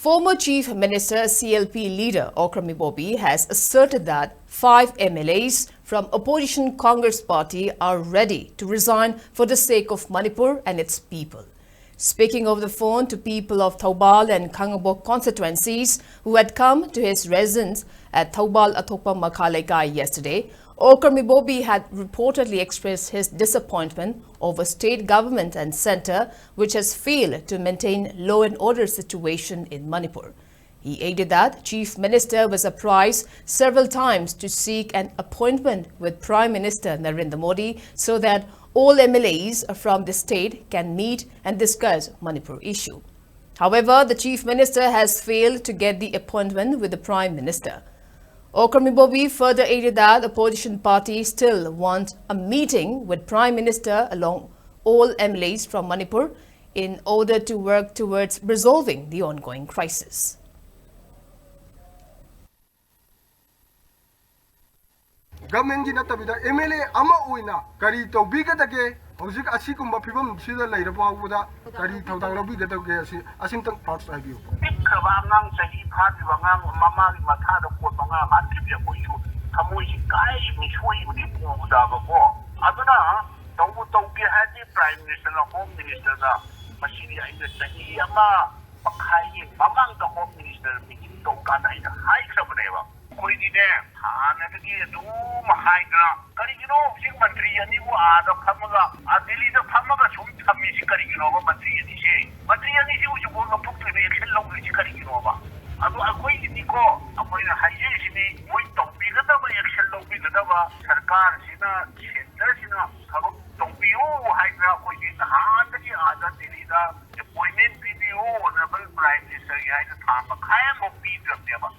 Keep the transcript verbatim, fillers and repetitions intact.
Former Chief Minister C L P leader Okram Ibobi has asserted that five M L As from opposition Congress party are ready to resign for the sake of Manipur and its people. Speaking over the phone to people of Thoubal and Khangabok constituencies who had come to his residence at Thoubal Athokpa Makha Leikai yesterday, Okram Ibobi had reportedly expressed his disappointment over state government and centre, which has failed to maintain law and order situation in Manipur. He added that Chief Minister was apprised several times to seek an appointment with Prime Minister Narendra Modi so that all M L As from the state can meet and discuss Manipur issue. However, the Chief Minister has failed to get the appointment with the Prime Minister. Okram Ibobi further added that opposition parties still want a meeting with Prime Minister along all M L As from Manipur in order to work towards resolving the ongoing crisis. ꯒꯃꯦꯟꯒꯤ ꯅꯠꯇꯕꯤꯗ M L A ꯑꯃ ꯑꯣꯏꯅ ꯀꯔꯤ ꯇꯧꯕꯤꯒꯗꯒꯦ? ꯍꯧꯖꯤꯛ ꯑꯁꯤꯒꯨꯝꯕ ꯐꯤꯕꯝꯁꯤꯗ ꯂꯩꯔ ꯐꯥꯎꯕꯗ ꯀꯔꯤ ꯊꯧꯗꯥꯡ ꯂꯧꯕꯤꯒꯗꯒꯦ? ꯑꯁꯤ ꯑꯁꯤꯝꯇꯪ ꯐꯥꯔꯁ ꯍꯥꯏꯕꯤꯌꯨ꯫ ꯄꯤꯛꯈ꯭ꯔꯕ ꯑꯉꯥꯡ, ꯆꯍꯤ ꯐꯥꯗ꯭ꯔꯤꯕ ꯑꯉꯥꯡ, ꯃꯃꯥꯒꯤ ꯃꯊꯥꯗ ꯀꯣꯟꯕ ꯑꯉꯥꯡ ꯍꯥꯠꯈꯤꯕꯁꯦ ꯑꯩꯈꯣꯏꯁꯨ ꯊꯃꯣꯏꯁꯤ ꯀꯥꯏꯔꯤꯕꯅꯤ, ꯁꯣꯛꯏꯕꯅꯤ ꯎꯕꯗꯕꯀꯣ꯫ ꯑꯗꯨꯅ ꯇꯧꯕꯨ ꯇꯧꯒꯦ ꯍꯥꯏꯔꯗꯤ ꯄ꯭ꯔꯥꯏꯝ ꯃꯤꯅꯤꯁꯇꯔꯅ, ꯍꯣꯝ ꯃꯤꯅꯤꯁꯇꯔꯅ ꯃꯁꯤꯗꯤ ꯑꯩꯅ ꯆꯍꯤ ꯑꯃ ꯃꯈꯥꯏꯒꯤ ꯃꯃꯥꯡꯗ ꯍꯣꯝ ꯃꯤꯅꯤꯁꯇꯔ ꯃꯤꯇꯤꯡ ꯇꯧꯀꯥꯟꯗ ꯑꯩꯅ ꯍꯥꯏꯈ꯭ꯔꯕꯅꯦꯕ꯫ ꯑꯩꯈꯣꯏꯗꯤꯅꯦ ꯍꯥꯟꯅꯗꯒꯤ ꯑꯗꯨꯝ ꯍꯥꯏꯗꯅ, ꯀꯔꯤꯒꯤꯅꯣ ꯍꯧꯖꯤꯛ ꯃꯟꯇ꯭ꯔꯤ ꯑꯅꯤꯕꯨ ꯑꯥꯗ ꯐꯝꯃꯒ, ꯑꯥ ꯗꯤꯜꯂꯤꯗ ꯐꯝꯃꯒ ꯁꯨꯝ ꯊꯝꯃꯤꯁꯤ ꯀꯔꯤꯒꯤꯅꯣꯕ? ꯃꯟꯇ꯭ꯔꯤ ꯑꯅꯤꯁꯦ, ꯃꯟꯇ꯭ꯔꯤ ꯑꯅꯤꯁꯤ ꯍꯧꯖꯤꯛꯐꯥꯎ ꯂꯧꯊꯣꯛꯇ꯭ꯔꯤꯕ, ꯑꯦꯛꯁꯟ ꯂꯧꯗ꯭ꯔꯤꯁꯤ ꯀꯔꯤꯒꯤꯅꯣꯕ? ꯑꯗꯣ ꯑꯩꯈꯣꯏꯒꯤꯗꯤꯀꯣ, ꯑꯩꯈꯣꯏꯅ ꯍꯥꯏꯖꯔꯤꯁꯤꯅꯤ, ꯃꯣꯏ ꯇꯧꯕꯤꯒꯗꯕ, ꯑꯦꯛꯁꯟ ꯂꯧꯕꯤꯒꯗꯕ ꯁꯔꯀꯥꯔꯁꯤꯅ, ꯁꯦꯟꯇꯔꯁꯤꯅ ꯊꯕꯛ ꯇꯧꯕꯤꯌꯨ ꯍꯥꯏꯗꯅ ꯑꯩꯈꯣꯏꯒꯤ ꯅꯍꯥꯟꯗꯒꯤ ꯑꯥꯗ ꯗꯤꯜꯂꯤꯗ ꯑꯦꯄꯣꯏꯟꯃꯦꯟ ꯄꯤꯕꯤꯌꯨ, ꯑꯣꯅꯔꯦꯕꯜ ꯄ꯭ꯔꯥꯏꯝ ꯃꯤꯅꯤꯁꯇꯔꯒꯤ ꯍꯥꯏꯅ ꯊꯥ ꯃꯈꯥꯏ ꯑꯃꯐꯥꯎ ꯄꯤꯗ꯭ꯔꯕꯅꯦꯕ꯫